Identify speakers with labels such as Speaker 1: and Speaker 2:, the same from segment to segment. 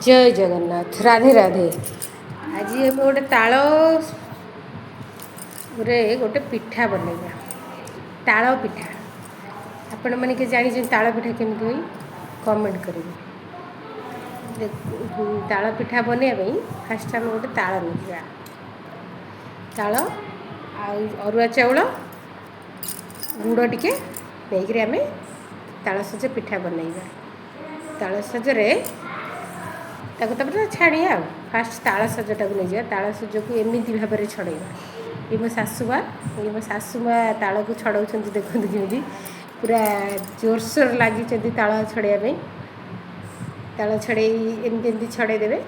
Speaker 1: ଜୟ ଜଗନ୍ନାଥ, ରାଧେ ରାଧେ। ଆଜି ଆମେ ଗୋଟେ ତାଳରେ ଗୋଟେ ପିଠା ବନେଇବା, ତାଳ ପିଠା। ଆପଣମାନେ କିଏ ଜାଣିଛନ୍ତି ତାଳ ପିଠା କେମିତି ହୁଏ? କମେଣ୍ଟ କରିବେ। ତାଳ ପିଠା ବନେଇବା ପାଇଁ ଫାଷ୍ଟ ଆମେ ଗୋଟେ ତାଳ ନେଇଯିବା। ତାଳ ଆଉ ଅରୁଆ ଚାଉଳ, ଗୁଡ଼ ଟିକେ ନେଇକରି ଆମେ ତାଳସଜ ପିଠା ବନେଇବା। ତାଳସଜରେ ତାକୁ ତାପରେ ଛାଣିବା। ଆଉ ଫାଷ୍ଟ ତାଳ ସଜଟାକୁ ନେଇଯିବା। ତାଳ ସଜକୁ ଏମିତି ଭାବରେ ଛଡ଼େଇବା। ଇଏ ମୋ ଶାଶୁମା, ଇଏ ମୋ ଶାଶୁମା ତାଳକୁ ଛଡ଼ଉଛନ୍ତି। ଦେଖନ୍ତୁ କେମିତି ପୁରା ଜୋରସୋର ଲାଗିଛନ୍ତି ତାଳ ଛଡ଼େଇବା ପାଇଁ। ତାଳ ଛଡ଼େଇ ଏମିତି ଏମିତି ଛଡ଼େଇ ଦେବେ।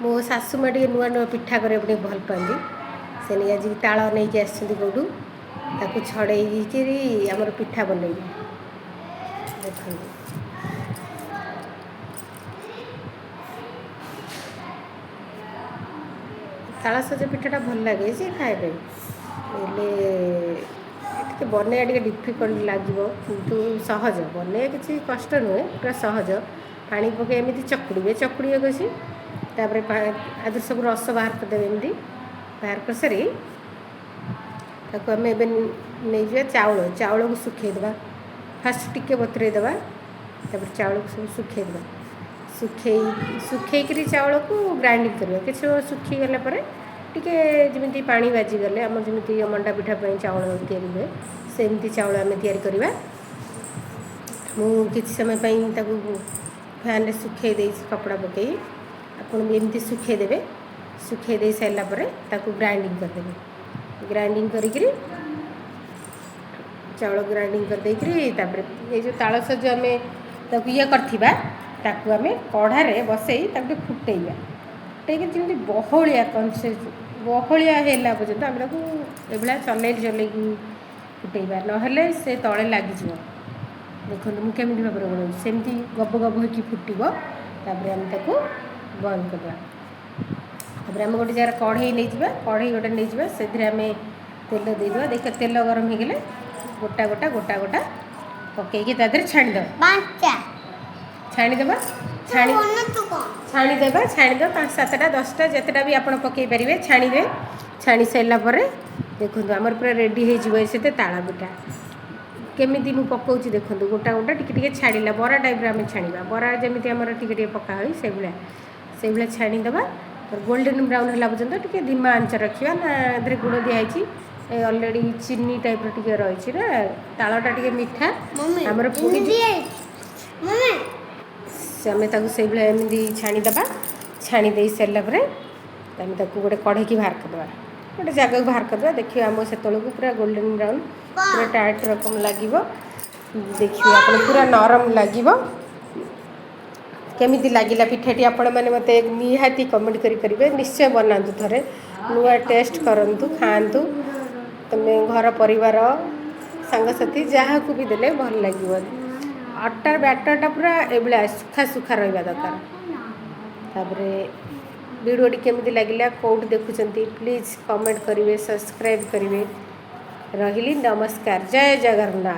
Speaker 1: ମୋ ଶାଶୁମା ଟିକେ ନୂଆ ନୂଆ ପିଠା କରିବାକୁ ଟିକେ ଭଲ ପାଆନ୍ତି। ସେ ନେଇ ଆଜି ତାଳ ନେଇକି ଆସିଛନ୍ତି କେଉଁଠୁ, ତାକୁ ଛଡ଼େଇକିରି ଆମର ପିଠା ବନେଇବେ। ଦେଖନ୍ତୁ, ତାଳସଜ ପିଠାଟା ଭଲ ଲାଗେ ଯେ ଖାଇବା ପାଇଁ, ହେଲେ ଟିକେ ବନେଇବା ଟିକେ ଡିଫିକଲ୍ଟ ଲାଗିବ, କିନ୍ତୁ ସହଜ। ବନେଇବା କିଛି କଷ୍ଟ ନୁହେଁ, ପୁରା ସହଜ। ପାଣି ପକାଇ ଏମିତି ଚକୁଡ଼ିବେ, ଚକୁଡ଼ିବେ କସି, ତାପରେ ଆଦେହରୁ ସବୁ ରସ ବାହାର କରିଦେବେ। ଏମିତି ବାହାର କରିସାରି ତାକୁ ଆମେ ଏବେ ନେଇଯିବା ଚାଉଳ। ଚାଉଳକୁ ଶୁଖେଇଦେବା ଫାଷ୍ଟ, ଟିକେ ବତୁରେଇ ଦେବା, ତାପରେ ଚାଉଳକୁ ସବୁ ଶୁଖେଇଦେବା। ଶୁଖେଇକିରି ଚାଉଳକୁ ଗ୍ରାଇଣ୍ଡିଙ୍ଗ କରିବା। କିଛି ସମୟ ଶୁଖିଗଲା ପରେ ଟିକେ ଯେମିତି ପାଣି ବାଜିଗଲେ, ଆମର ଯେମିତି ମଣ୍ଡା ପିଠା ପାଇଁ ଚାଉଳ ତିଆରି ହୁଏ, ସେମିତି ଚାଉଳ ଆମେ ତିଆରି କରିବା। ମୁଁ କିଛି ସମୟ ପାଇଁ ତାକୁ ଫ୍ୟାନ୍ରେ ଶୁଖେଇ ଦେଇଛି କପଡ଼ା ପକାଇ। ଆପଣ ବି ଏମିତି ଶୁଖେଇ ଦେବେ। ଶୁଖେଇ ଦେଇ ସାରିଲା ପରେ ତାକୁ ଗ୍ରାଇଣ୍ଡିଙ୍ଗ କରିଦେବେ। ଗ୍ରାଇଣ୍ଡିଙ୍ଗ କରିକିରି, ଚାଉଳ ଗ୍ରାଇଣ୍ଡିଙ୍ଗ କରିଦେଇକିରି, ତାପରେ ଏଇ ଯେଉଁ ତାଳସଜ ଆମେ ତାକୁ ଇଏ କରିଥିବା, ତାକୁ ଆମେ କଢ଼ାରେ ବସେଇ ତାକୁ ଟିକେ ଫୁଟେଇବା। ଫୁଟେଇକି ଯେମିତି ବହଳିଆ କନସେ ବହଳିଆ ହେଲା ପର୍ଯ୍ୟନ୍ତ ଆମେ ତାକୁ ଏଭଳିଆ ଚଲେଇ ଚଲେଇକି ଫୁଟେଇବା, ନହେଲେ ସେ ତଳେ ଲାଗିଯିବ। ଦେଖନ୍ତୁ ମୁଁ କେମିତି ଭାବରେ ବନାଉଛି। ସେମିତି ଗବ ଗବ ହେଇକି ଫୁଟିବ, ତାପରେ ଆମେ ତାକୁ ବନ୍ଦ କରିଦେବା। ତାପରେ ଆମେ ଗୋଟେ ଜାଗାରେ କଢ଼େଇ ନେଇଯିବା। କଢ଼େଇ ଗୋଟେ ନେଇଯିବା, ସେଥିରେ ଆମେ ତେଲ ଦେଇଦେବା। ଦେଖିବା, ତେଲ ଗରମ ହେଇଗଲେ ଗୋଟା ଗୋଟା ଗୋଟା ଗୋଟା ପକେଇକି ତା ଦେହରେ ଛାଣିଦେବା।
Speaker 2: ପାଞ୍ଚଟା।
Speaker 1: ଛାଣିଦେବା, ଛାଣି
Speaker 2: ତୁ କଣ
Speaker 1: ଛାଣିଦେବା, ଛାଣିଦେବା। 5, 7ଟା, 10ଟା, ଯେତେଟା ବି ଆପଣ ପକାଇ ପାରିବେ ଛାଣିବେ। ଛାଣି ସାରିଲା ପରେ ଦେଖନ୍ତୁ, ଆମର ପୁରା ରେଡ଼ି ହେଇଯିବ ସେତେ ତାଳ ପିଠା। କେମିତି ମୁଁ ପକାଉଛି ଦେଖନ୍ତୁ। ଗୋଟା ଗୋଟା ଟିକେ ଟିକେ ଛାଣିଲା, ବରା ଟାଇପ୍ର ଆମେ ଛାଣିବା। ବରା ଯେମିତି ଆମର ଟିକେ ଟିକେ ପକା ହୁଏ, ସେଇଭଳିଆ ସେଇଭଳିଆ ଛାଣିଦେବା। ଗୋଲ୍ଡେନ୍ ବ୍ରାଉନ୍ ହେଲା ପର୍ଯ୍ୟନ୍ତ ଟିକେ ଧିମା ଆଞ୍ଚ ରଖିବା ନା। ଏଥିରେ ଗୁଡ଼ ଦିଆହେଇଛି ଅଲରେଡ଼ି, ଚିନି ଟାଇପ୍ର ଟିକେ ରହିଛି ନା, ତାଳଟା ଟିକେ ମିଠା।
Speaker 2: ମମି,
Speaker 1: ଆମର ପୋଡ଼ି
Speaker 2: ମମି।
Speaker 1: ସେ ଆମେ ତାକୁ ସେଇଭଳିଆ ଏମିତି ଛାଣିଦେବା। ଛାଣି ଦେଇ ସାରିଲା ପରେ ଆମେ ତାକୁ ଗୋଟେ କଢ଼େଇକି ବାହାର କରିଦେବା, ଗୋଟେ ଜାଗାକୁ ବାହାର କରିଦେବା। ଦେଖିବା, ଆମ ସେତେବେଳକୁ ପୁରା ଗୋଲ୍ଡେନ୍ ବ୍ରାଉନ୍, ପୁରା ଟାଇଟ୍ ରକମ ଲାଗିବ। ଦେଖିବେ ଆପଣ, ପୁରା ନରମ ଲାଗିବ। କେମିତି ଲାଗିଲା ପିଠାଟି ଆପଣମାନେ ମୋତେ ନିହାତି କମେଣ୍ଟ କରିପାରିବେ। ନିଶ୍ଚୟ ବନାନ୍ତୁ ଥରେ, ନୂଆ ଟେଷ୍ଟ କରନ୍ତୁ, ଖାଆନ୍ତୁ। ତୁମେ ଘର ପରିବାର, ସାଙ୍ଗସାଥି ଯାହାକୁ ବି ଦେଲେ ଭଲ ଲାଗିବ। ଅଟାର ବ୍ୟାଟରଟା ପୁରା ଏଭଳିଆ ଶୁଖା ଶୁଖା ରହିବା ଦରକାର। ତାପରେ ଭିଡ଼ିଓଟି କେମିତି ଲାଗିଲା, କେଉଁଠି ଦେଖୁଛନ୍ତି, ପ୍ଲିଜ୍ କମେଣ୍ଟ କରିବେ, ସବସ୍କ୍ରାଇବ୍ କରିବେ। ରହିଲି, ନମସ୍କାର, ଜୟ ଜଗନ୍ନାଥ।